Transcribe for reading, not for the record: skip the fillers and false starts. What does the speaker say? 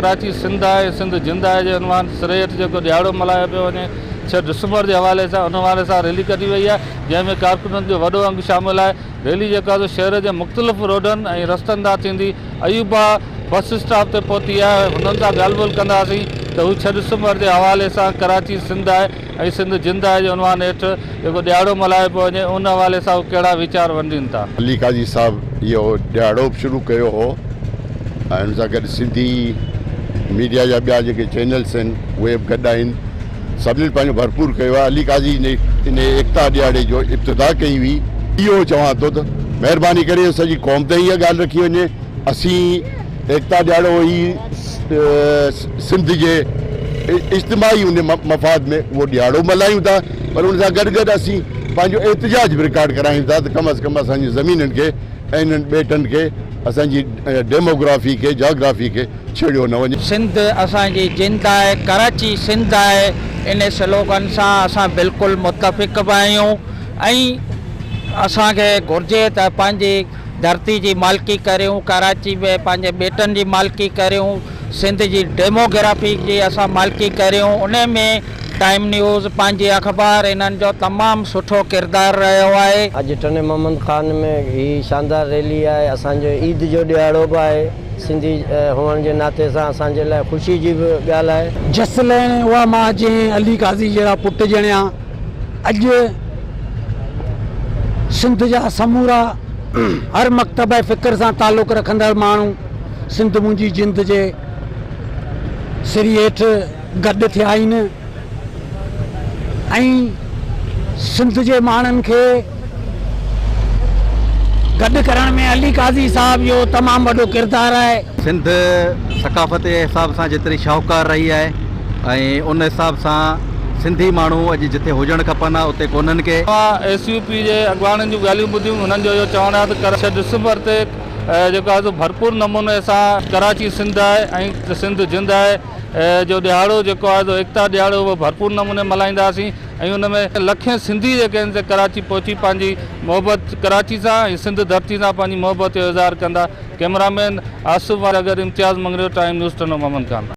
ڪراچي سنڌ آهي سنڌ جند آهي جي عنوان سري هيٺ جيڪو ڏهاڙو ملهايو پيو وڃي ڇهه ڊسمبر جي حوالي سان ان حوالي سان ريلي ڪڍي وئي آهي جنهن ۾ ڪارڪنن جو وڏو انگ شامل آهي ريلي جيڪا سو شهر جي مختلف روڊن ۽ رستن تان ٿيندي ايوبا بس اسٽاپ تي پهتي آهي هنن سان ڳالهه ٻولهه ڪنداسين ته هو ڇهه ڊسمبر جي حوالي سان ڪراچي سنڌ آهي ۽ سنڌ جند آهي جي عنوان هيٺ جيڪو ڏهاڙو ملهايو پيو وڃي ان حوالي سان هو ڪهڙا ويچار ونڊين ٿا. علي قاضي صاحب اهو ڏهاڙو به شروع ڪيو هو. ۽ ان سان گڏ سنڌي ميڊيا جا ٻيا جيڪي چينلس آهن اهي به گڏ آهن سڀني پنهنجو ڀرپور ڪيو آهي علي قاضي ان ايڪتا ڏيهاڙي جو ابتدا ڪئي هئي. اهو چوان ٿو ته مهرباني ڪري سڄي قوم تائين اها ڳالهه رکي وڃي اسين ايڪتا ڏيهاڙو هي سنڌ جي اجتماعي ان مفاد ۾ اهو ڏيهاڙو ملهايون ٿا پر ان سان گڏ گڏ اسين پنهنجو احتجاج به رڪارڊ ڪرايون ٿا ته ڪم از ڪم اسان جي زمينن کي ۽ انهن ٻيٽن کي اسان جي ڊيموگرافي کي جاگرافي کي ڇيڙيو نه وڃي. سنڌ اسان جي جند آهي، ڪراچي سنڌ آهي ان سلوگن سان اسان بلڪل متفق به آهيون ۽ اسان کي گهرجي ته پنهنجي ڌرتي جي مالڪي ڪريون، ڪراچي ۾ پنهنجي ٻيٽن جي مالڪي ڪريون، سنڌ جي ڊيموگرافي جي اسان مالڪي ڪريون ان ۾ ٽائيم نيوز پنهنجي اخبار انهن جو تمام سٺو ڪردار رهيو آهي. اڄ ٽنڊي محمد خان ۾ هي شاندار ريلي آهي اسان جو عيد جو ڏهاڙو به آهي سنڌي هئڻ جي ناتي سان اسان جي لاء خوشي جي به ڳالهه آهي. جس لهڻي اها ماء جنهن علي قاضي جهڙا پٽ ڄڻيا. اڄ سنڌ جا سمورا هر مڪتبه فڪر سان تعلق رکندڙ ماڻهو سنڌ منهنجي جند جي سري هيٺ گڏ ٿيا آهن ۽ سنڌ جي ماڻهن کي گڏ ڪرڻ ۾ علي قاضي صاحب جو تمام وڏو ڪردار آهي. سنڌ ثقافت جي حساب سان جيتري شاهوڪار رهي آهي ۽ ان حساب سان سنڌي ماڻهو اڄ جتي هجڻ کپن ها اتي ڪونهن ڪي. اوهان ايس يو پي جي اڳواڻن جون ڳالهيون ٻڌيون هنن جو اهو چوڻ آهي ته ڇهه ڊسمبر تي جيڪو آهي سو ڀرپور نموني سان ڪراچي سنڌ آهي ۽ سنڌ جند آهي جو ڏهاڙو جيڪو آهي سو ايڪتا ڏهاڙو اهو ڀرپور نموني ملهائينداسين ۽ ان ۾ لکين سنڌي جيڪي آهن سي ڪراچي پهچي پنهنجي محبت ڪراچي سان ۽ سنڌ ڌرتي سان پنهنجي محبت جو اظهار ڪندا cameraman Asif Wagar Imtiaz Mangrio time news Tando Muhammad Khan.